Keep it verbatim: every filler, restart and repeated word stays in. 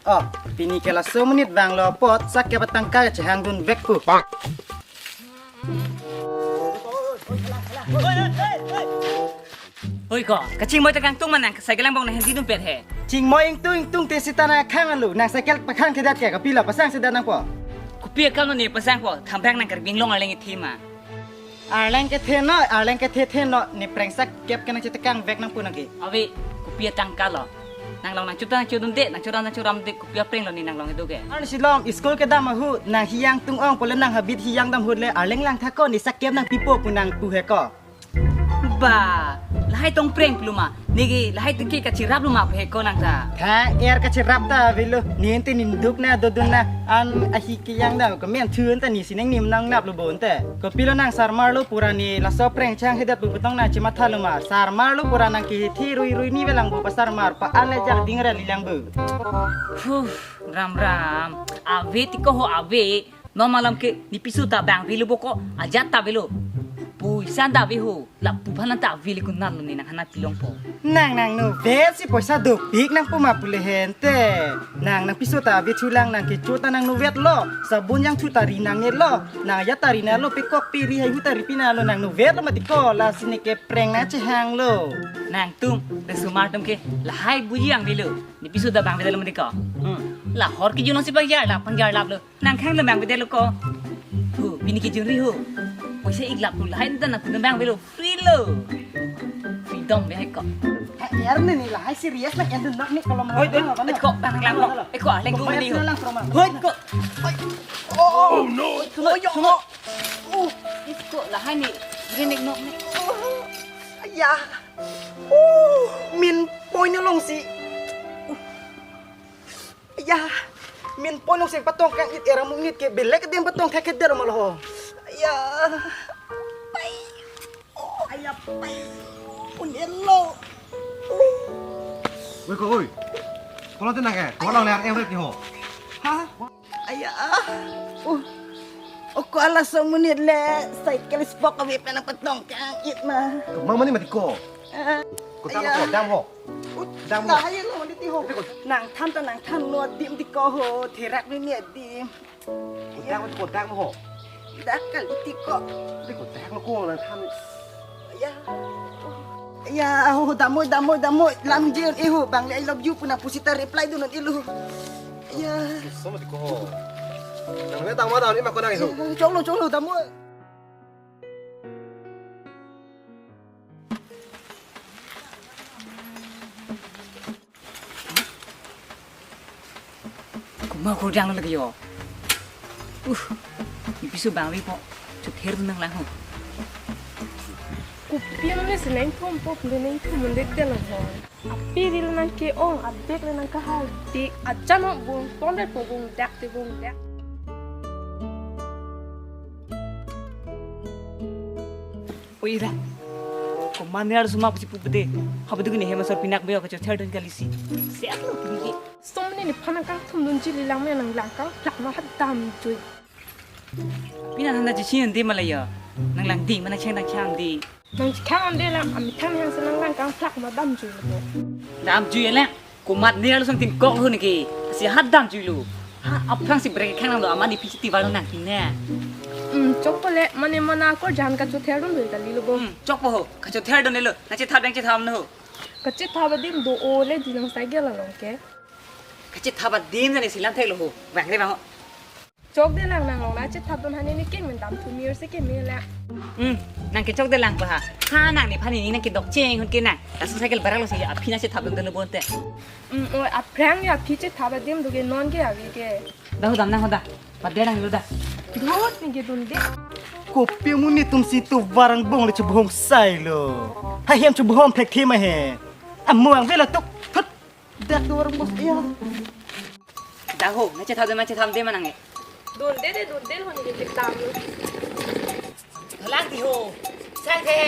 Oh, pini ke laso amonit vanglo apot sak kep atangka kachehangdun vekpo. Oi ko, kachingmoi ta kangtung ma nang cycle langbong nang handi dumpet he. Chingmoi ingtung ingtungte sita nang khang alu, nang cycle pakhang thedat ke, kopilo pasang thedat nangpo. Kopi akam lo ne pasangpo, thambrang nang Karbi Anglong arleng kethe ma. Arleng kethe noi, arleng kethe the noi, ne preng sak kep ke nang chetekang vek nangpo nang ke. Ave, kopi atangka lo. Nang long nang chuta nang chodunde, nang churam nang churamde, kopi apreng lo ne nang long idu ke. Arni si long, school kedam ahut, nang hiyang tung-ong pule nang habit hiyang dam ahut le, arleng lang thako, ne sak kep nang pipo pu nang pu he ko. Ba, lahai tong preng puluma, ne ke lahai tong ke kachirap luma pu he ko nang ta. Tha, er kachirap ta avelo, ne ente nim duk na dodun na, an ahi kiyang dam, kemen thun ta ne si nang nim nang nap lo bon te. Kopilo nang sarmar lo pura ne laso preng chang hedat pu putong nang chematha loma. Sarmar lo pura nang ke thi rui rui ni velang bo pasarmar pa an le jak ding rel ilang bo. Huh, ram ram. Ave ti ko ho ave. Non malam ke ne piso ta bang avelo bo ko ajat ta avelo. Poisa ta ave ho. Lapu aphan ta avelo ko nang lo ne nang hana pilongpo. Nang nang novet si poisa dopik nangpo ma pule hente. Nang nang piso ta ave thulang nang kecho ta nang novet lo. Sabun jangthu ta ri nangne lo. Nang ajat ta ri nanglo pekok peri haihu ta ri pina lo nang novet lo mati ko lasi ne ke preng nang chehang lo. Nangtum, resumar atum ke lahai buji ang avelo. Ne piso ta bang avelo mati ko. Hmm. La hor kejun si bang jar lap, bang jar lap lo. Nang khang lo bang avedetlo ko. Ho, pini kejun ri ho. Poisa ik lap lo lahai ta nang pu bang avelo. Free lo. Freedom be hai ko. Hai, er ne ne lahai serious na kendun nok ne kolom. Hoi, hoi, hoi, ko, bang lang lo. Eh, ko, aleng ko, ko, ni ho. Lang, Roma. Hoi, ko. Hoi. Oh, oh, no. Hoi, ko, oh, yo. Oh, eh, ko, lahai ne. Ri nek nok ne. Oh, ya. Oh, min point along si. Ya, min point along si patong kang it era mungit ke belek dem patong thek der ma lo. Ya. Pai. Oh, aya pai. Unelo. Oi ko oi. Kolon tenang eh. Kolon ler em rek ho. Ha? Aya. Uh. Oko ala so munit le cycle spok kami penang patong kang it ma. Mang mani mati ko. Ah, ko dam aya. Ko dam ho. Ut, dam ho. Dah ayo lo mati ho. Nang than ta nang than lo dim ti ko ho. Therak ni ni dim. Ko dam ko dam ho. Dak kali ti ko. Ti ko dam ko nang than. Ya. Ya, oh, damoi, damoi, damoi. Lam jen, eh, ho, bang le I love you pu nang pusi ta reply dun non ilu. Ya. Sama ti ko. Nang le tang ma tang ni ma ko nang ilu. Chong lo, chong lo, damoi. Komat kordang lo lagi yo. Uh, ne piso bang ave po. Chother dun nang lang ho. Kopi amonit si neng thum po, neng thum mundet de lang ho. Api ril nang ke-ong, abag le nang kahai. Di ajan ho bung, pon de po bung dak, di bung dak. Oi ra. Komat ne arloso ma pusi pu pute. Haba dugi ne hem asor pinak be kachother dun kali si. Set lo pini ke. Som ne nephan nang kangthum dunji le lang me nang lang kangphlak ma ha damjui. Pini nang hana ji chin de ma la ya. Nang lang ding ma nang cheng dang chang de. Nang chikhang ande lang amithan yang se nang lang kangphlak ma damjui lo. Damjui le. Komat ne arloso nangtin kok lo ne ke. Si ha damjui lo. Ha aphrang si brake khang nang lo amat ne phi si tivar lo nangtin ne. Hmm, chokpo le, mane mana kor jan kachother dun doi kali lo bo. Hmm, chokpo ho, kachother dun lo. Nang chethap dang chethap no ho. Kachethap adim do-o le di nang cycle along ke. Kachethap adim jani si lam thek lo ho. Bang re bang ho. Chok de lang nang long nang chethap dun hane ne ke men dam thu mir se ke me la. Hmm, nang ke chok de lang pa ha. Ha nang nephan ne nang ke dok cheng hun ke nang. Laso cycle barak lo si aphi nang chethap dun lo bonte. Hmm, oi aphrang ya aphi chethap adim do ke non ke ave ke. Dah ho dam nang ho dah. Pat de nang lo dah. Dut ne ke dun de. Kopi amonit atum si tu varang bong le chubhong sai lo. Ha hem chubhong thek the ma he. Amuang vela tuk thut. Dak tu varang bos iya. Dah ho, nang chethap de ma chethap de ma nang e. Dun de de dun de ho ne ke dam lo. Halang ti ho. Sang the.